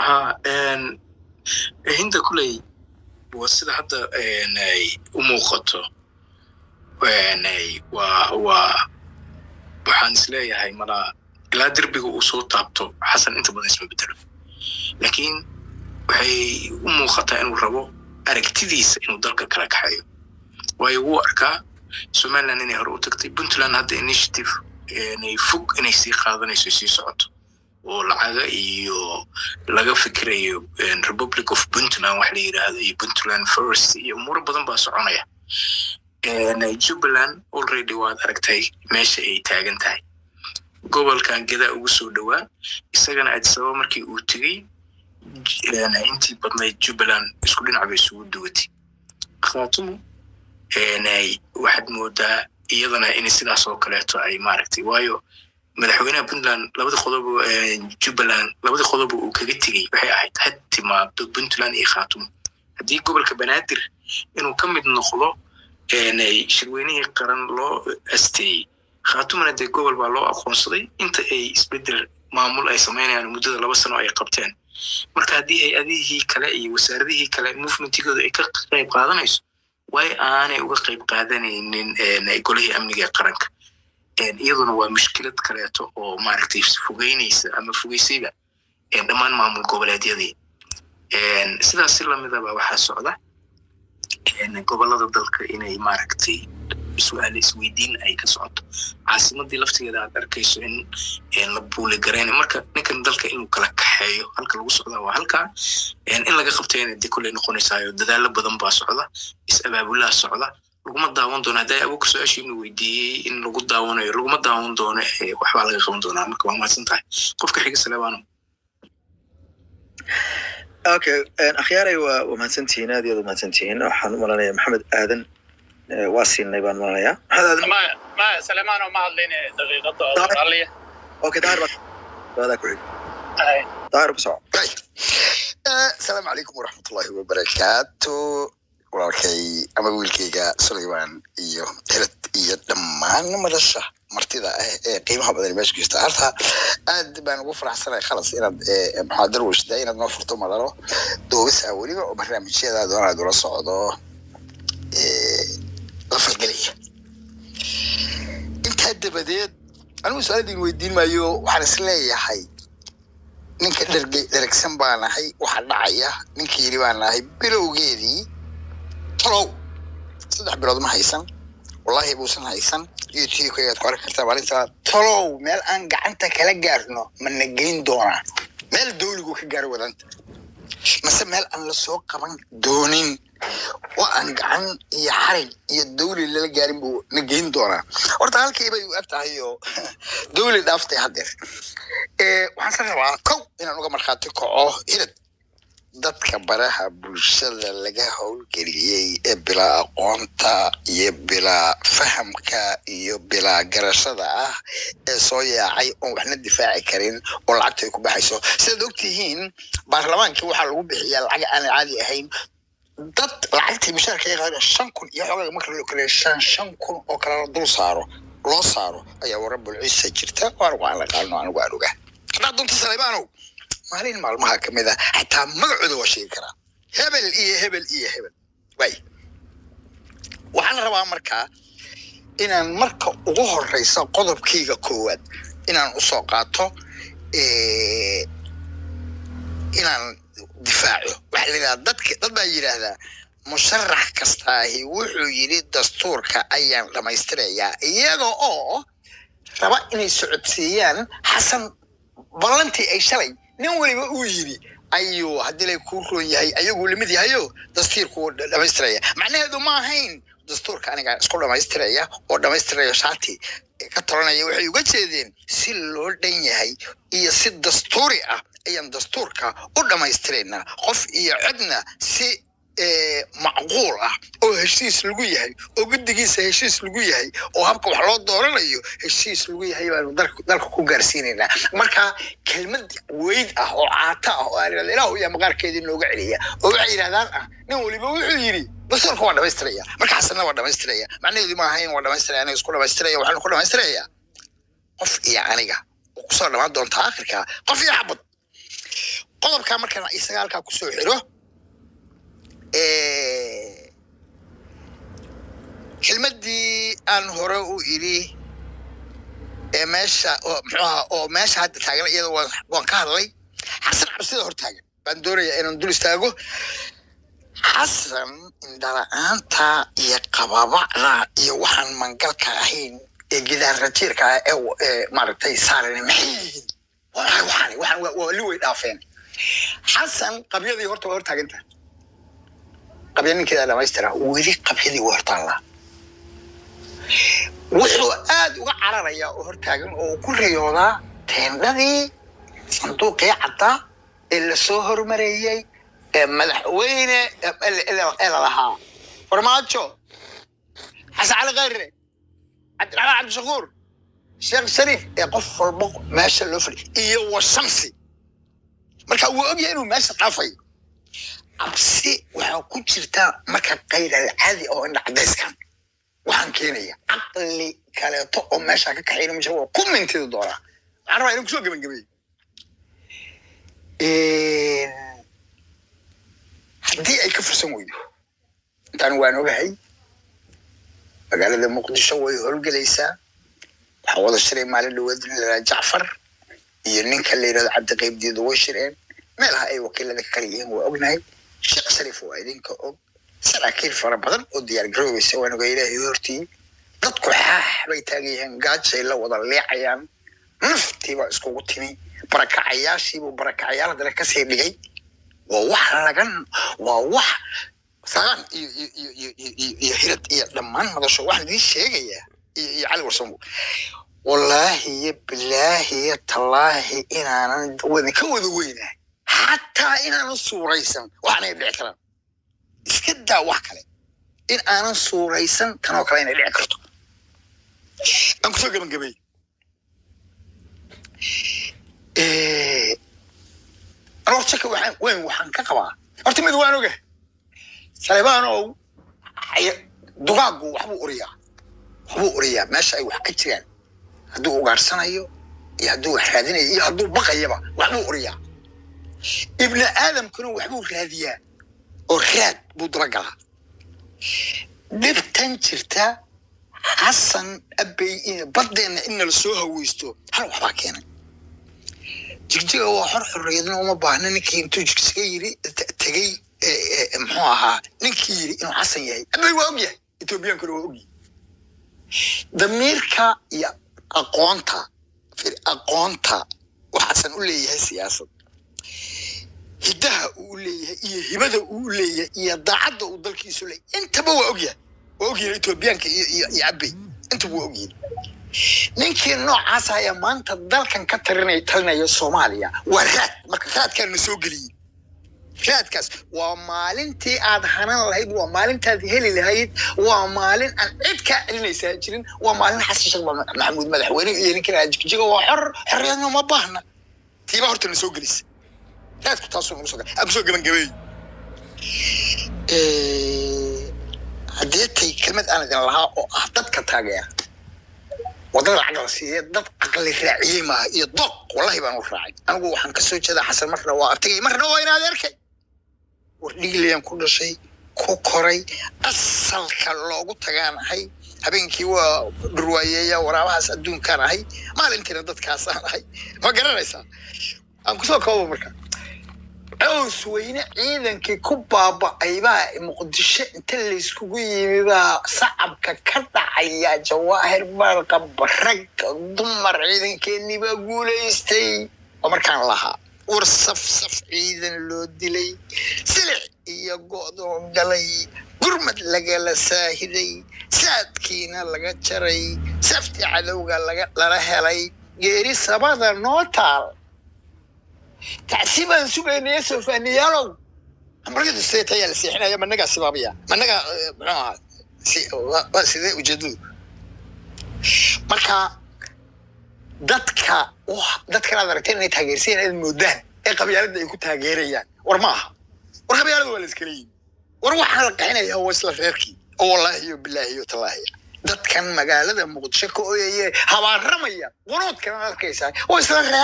Ha, hinda kuley waa sida hadda ay u muuqato. Waa waxaan isleeyahay malaa ilaa derbiga uu soo taabto Xasan inta badan isma bedelo, laakiin waxay u muuqataa inuu rabo aragtidiisa inuu dalka kala kaxeeyo, waayo wuu arkaa Somaliland inay hore u tagtay, Puntland hadda initiative inay fog inay sii qaadanayso, sii socoto oo lacaga iyo laga fikirayo Republic of Puntland wax la yidhaahdo iyo Puntland First iyo umuuro badan baa soconaya. Jubbaland already waad aragtay meesha ay taagan tahay. Gobolkan Gedaa ugu soo dhowaa, isagana Addis Ababa markii uu tegey intii badnayd Jubbaland isku dhinac bay isugu duwatay. Khaatumo waxaad moodaa iyadana in sidaas oo kaleeto ay maaragtay, waayo madaxweynaha Puntland labadii qodob, Jubbaland labadii qodob uu kaga tegey waxay ahayd had timaado Puntland iyo Khaatumo haddii gobolka Banaadir inuu ka mid noqdo shirweynihii qaran loo asteeyey. Khaatumana dee gobol baa loo aqoonsaday inta ay isbedel maamul ay samaynayaan muddada 2 sano ay qabteen. Marka haddii hay-adihii kale iyo wasaaradihii kale movementigooda ay ka qayb qaadanayso, way aanay uga qayb qaadanaynin golihii amniga ee qaranka. Iyaduna waa mushkilad kaleeto oo maaragtay fogeynaysa ama fogeysayba dhammaan maamul goboleedyadii. Sidaas si lamidaba waxaa socda gobolada dalka inay maaragtay su-aale isweydiin ay ka socoto, caasimadii laftigeeda aad arkayso in la buuli garayna. Marka ninkan dalka inuu kala kaxeeyo halka lagu socdaa waa halkaa in laga qabtayna dee kolley noqonaysaayo. Dadaalo badan baa socda, is-abaabulaha socda. Laguma daawan doono hadday Abuukar su-aashiinu weydiiyey in lagu daawanayo, laguma daawan doono, waxbaa laga qaban doonaa. Marka waa mahadsan tahay. Qofka xiga, Saleebano. Okay, akhyaaray, waa mahadsantihiin, aad iyo aad u mahadsantihiin. Waxaan u malanayaa Maxamed Aadan waa siinay baan malanayaa, Maxamed Aadan. Maya, maya, Salemaano ma hadlin daqiiqada oo raalliya. Okay, Daahir baa adaa ku xig. Daahir, ku soco. Asalaamu calaykum waraxmatullahi wabarakaatu. Walaalkay ama wiilkayga Sulayman iyo Herad iyo dhammaan madasha martida ah ee qiimaha badan ee meesha ku jirta, horta aad baan ugu faraxsanahay khalas inaad maxaa Darwishda inaad noo furto madalo duubis ah, weliba oo barnaamijyada doonaad ula socdo la falgelaya. Intaa dabadeed, anigu su-aal idin weydiin maayo. Waxaan is leeyahay ninka dherge dheragsan baan ahay, waxa dhacaya ninka yidhi baan ahay bilowgeedii. Talow 3 bilood ma haysan, wallahi buusan haysan. YouTube ayaad ku arki kartaa maalinta. Talow meel aan gacanta kala gaarno ma na geyn doonaa? Meel dawligu ka gaaro wadanta, mase meel aan lasoo qaban doonin oo aan gacan iyo xarig iyo dawli lala gaarin buu na geyn doonaa? Horta halkii bay u eg tahay oo dawli dhaaftay haddeer. Waxaan se rabaa kow inaan uga markhaati kaco Hirad, dadka baraha bulshada laga howlgeliyey ee bilaa aqoonta iyo bilaa fahamka iyo bilaa garashada ah ee soo yaacay oon waxna difaaci karin oo lacagta ay ku baxayso. Sidaad ogtihiin, baarlamaankii waxaa lagu bixiyaa lacag aan caadi ahayn. Dad lacagtii mushaarka ay qaadeen 5,000 iyo xoogaa marka loo kale 5,000 oo kale la dul saaro loo saaro ayaa warabul ciisa jirta oo anigu aan la qaadno. Anigu aan ogaa haddaad doonto, Saleybanow, maalin maalmaha kamid a xataa magacooda waa sheegi karaa, hebel iyo hebel iyo hebel. Way waxaan rabaa markaa inaan marka ugu horeysa qodobkayga koowaad inaan usoo qaato inaan difaaco waxaa la yidhahdaa dadka. Dad baa yidhaahdaa musharax kastaahi wuxuu yidhi dastuurka ayaan dhamaystirayaa, iyaga oo raba inay socodsiiyaan Xasan ballantii ay shalay nin weliba uu yidhi ayuu haddii lay kuu roon yahay ayaguu lamid yahayo dastuurku dhamaystiraya. Macnaheedu ma ahayn dastuurka aniga isku dhamaystiraya oo dhamaystiraya shaati ka talanaya. Waxay uga jeedeen si loo dhan yahay iyo si dastuuri ah ayaan dastuurka u dhammaystiraynaa, qof iyo codna si macquul ah oo heshiis lagu yahay oo guddigiisa heshiis lagu yahay oo habka wax loo dooranayo heshiis lagu yahay baanu dalka ku gaarsiinaynaa. Marka kelmad weyd ah oo caata ah oo aan idhahdo ilaahu yaa maqaarkeedii nooga celiya oo waxay yidhahdaan ah nin waliba wuxuu yidhi dastuurka waa dhamaystiraya. Marka Xasanna waa dhamaystiraya, macnaheedu maaha in waa dhamaystiraya aniga isku dhamaystiraya. Waxaanu ku dhamaystiraya qof iyo aniga oo kusoo dhamaan doonta akhirka qof iyo xabad. Qodobkaa markaan isaga halkaa kusoo xiro, kelmaddii aan hore u idhi ee meesha oo muxuu ahaa oo meesha hadda taagan, iyada waan ka hadlay. Xasan cabsida hor taagan baan doonayaa inaan dul istaago. Xasan indhala-aanta iyo qababacda iyo waxaan mangalka ahayn ee gidaar rajiirka ah ee maaragtay saaran maxay yihiin? Waa waxaan waxaan waa li way dhaafeen. Xasan qabyadii horta waa hortaagantaha, qabya ninkeeda dhamaystira, weli qabyadii waa hortaallaa. Wuxuu aad uga cararayaa oo hortaagan oo uu ku riyoodaa teendhadii sanduuqii caddaa ee lasoo hormareeyey ee madaxweyne ee lalahaa Farmaajo, Xasan Cali Khayre, Cabdiraxmaan Cabdishakuur, Sheekh Shariif, ee qof walba meesha loo fadhiy iyo washamsi. Marka wuu ogyahay inuu meesha dhaafayo. Cabsi waxaa ku jirta marka qayr alcaadi oo indha cadayskan waxaan keenaya caqli kaleeto oo meesha ka kaxayna ma jiro, waa ku mintidi doonaa. Waxaan rabaa inaan kusoo gebagabeeyo, haddii ay ka fursan weydo intaan waan ogahay, magaalada Muqdisho way howlgelaysaa. Waxaa wada shiray maalin dhaweed nin la yidhahdo Jacfar iyo ninka la yidhahdo Cabdiqayb Diido. Way shireen, meelaha ay wakiilada ka kala yihiin waa ognahay. Sheekh Shariif waa idinka og, saraakiil fara badan oo diyaar garoobaysa waan ogaa. Ilaahay hortii dadku xaax bay taagan yihiin, gaajay la wada leecayaan, naftii baa iskugu timi, barakacayaashiibuu barakacayaal haddana kasii dhigay. Waa wax lagan, waa wax sagaan iyo iyo iyo iyo iyo iyo iyo Hirad iyo dhammaan madasho waxaan idiin sheegayaa iyo Cali Warsanbo, wallaahi iyo bilaahi iyo tallaahi inaanan wada ka wada weynahay, xataa inaanan suuraysan waxaanay dhici karaan. Iska daa wax kale, in aanan suuraysan tanoo kale inay dhici karto. Aan kusoo gabagabay, anoo shaki waxaan weyn waxaan ka qabaa horta mid waan ogahay, Saleebaan dugaaggu waxbuu uriyaa, waxbuu uriyaa meesha ay wax ka jiraan. Hadduu ugaarsanayo iyo hadduu wax raadinayo iyo hadduu baqayaba waxbuu uriyaa. Ibni aadamkuna waxbuu raadiyaa oo raad buu dabagalaa. Dhibtan jirta, Xasan Abey, in baddeenna in nala soo haweysto hal waxbaa keenay. Jigjiga waa xor, xorriyadna uma baahna. Ninkii intuu Jigjiga yiri tegey, muxuu ahaa ninkii yiri inuu Xasan yahay, Abey waa ogyahay, Ethoobiyankuna waa ogyahay. Damiirka iyo aqoonta, aqoonta uu Xasan u leeyahay siyaasad, hiddaha uu u leeyahay iyo hibada uu u leeyahay iyo daacadda uu dalkiisu leeyahay, intaba waa ogyahay, waa ogyahay Ethoobiyaanka iyo Abey, intaba waa ogyahay. Ninkii noocaas ayaa maanta dalkan ka tarinaya, talinaya Soomaaliya. Waa raad. Marka raadkaan na soo geliyey, raadkaas waa maalintii aad hanan lahayd, waa maalintaad heli lahayd, waa maalin aan cid kaa celinaysaa jirin, waa maalin Xasan Sheekh Maxamuud madaxweyne iyo ninkan Jigjiga waa xor, xorriyadna ma baahna. Tiiba horta na soo gelisa, raadku taasuu nagu soo galay. Aan kusoo gebangabeey, haddii tay kelmad aan idin lahaa oo ah dadka taageera waddada lacag la siiye dad caqli raaciyey maaha iyo doq, wallahi baan u raacay. Anigu waxaan kasoo jeedaa Xasan, marna waa abtigay, marna waa in adeerkay. War dhigliyan ku dhashay, ku koray, asalka loogu tagaan ahay. Habeenkii waa dhurwaayeeya waraabahaas adduunkaan ahay, maalintiina dadkaasaan ahay, ma garanaysaa? Aan kusoo koobo marka, Cows Weyne ciidankii ku baaba'ay baa Muqdisho inta layskugu yimi baa sacabka ka dhacaya. Jawaahir barqab, rag, dumar, ciidankeenii baa guulaystay. Oo markaan lahaa war saf saf ciidan loo dilay, silic iyo go'doon galay, gurmad lagala saahiday, saadkiina laga jaray, saftii cadowga laga lala helay, geeri sabada noo taal, tacsi baan sugaynaya. Soofaaniyaalow, amriyadu sidee tayaa la seexinaya? Managaa sibaabaya, managaa muxuu ahaa waa sidee ujeedadu? Marka dadka dadkan aad aragteen inay taageersan inaad moodaan ee qabyaaladda ay ku taageerayaan, war ma aha. War qabyaalada waa la iskala yimi. War waxaa la qixinayaa waa isla reerkii oo wallaahi iyo bilaahi iyo tallaahi dadkan magaalada Muqdisho ka ooyaye habaaramaya, qunuudkan aad arkaysaa waa isla reer.